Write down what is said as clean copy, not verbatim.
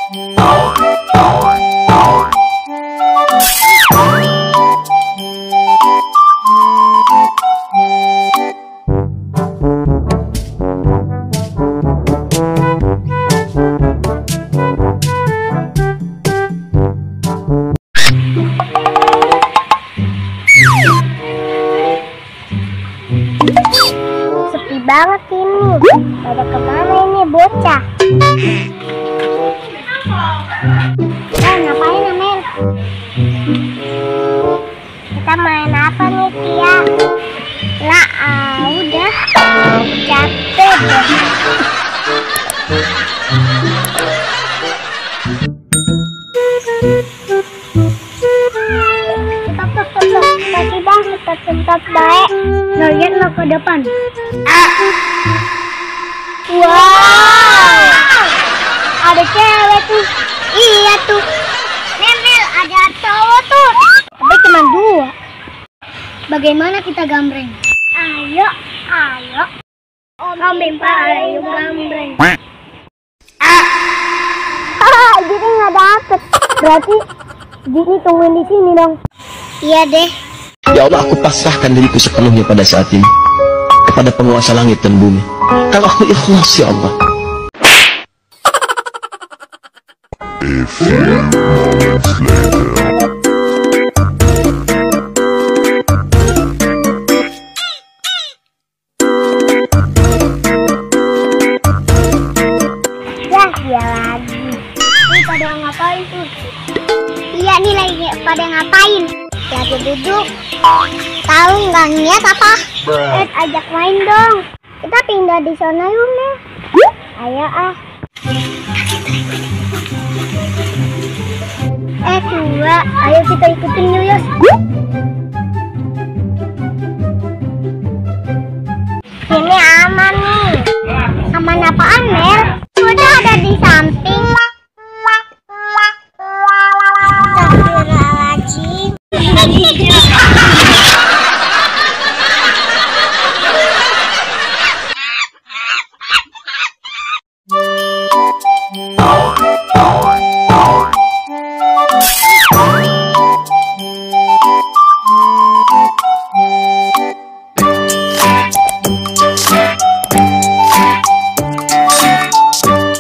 Sepi banget ini. Pada kemana ini bocah? Ngapain Amel? Kita main apa nih Tia? Lah, udah capek deh. Kaki bang, tetap baik. Lihat lo ke depan. Wow, ada cewek tuh. Iya tuh. Memel, ada cowok tuh. Tapi cuma 2. Bagaimana kita gambreng? Ayo. Om Bimpa, ayo gambreng. Jadi nggak dapet. Berarti Jadi tungguin di sini dong. Iya deh. Ya Allah, aku pasrahkan diriku sepenuhnya pada saat ini kepada penguasa langit dan bumi. Kalau aku ikhlas ya Allah. A few moments later. Dia lagi. Ini pada ngapain tuh? Iya nih lagi pada ngapain? Lagi duduk. Tahu nggak ngeliat apa? Ajak main dong. Kita pindah di sana yuk nih. Ayo ah. Tua, ayo kita ikutin yuk.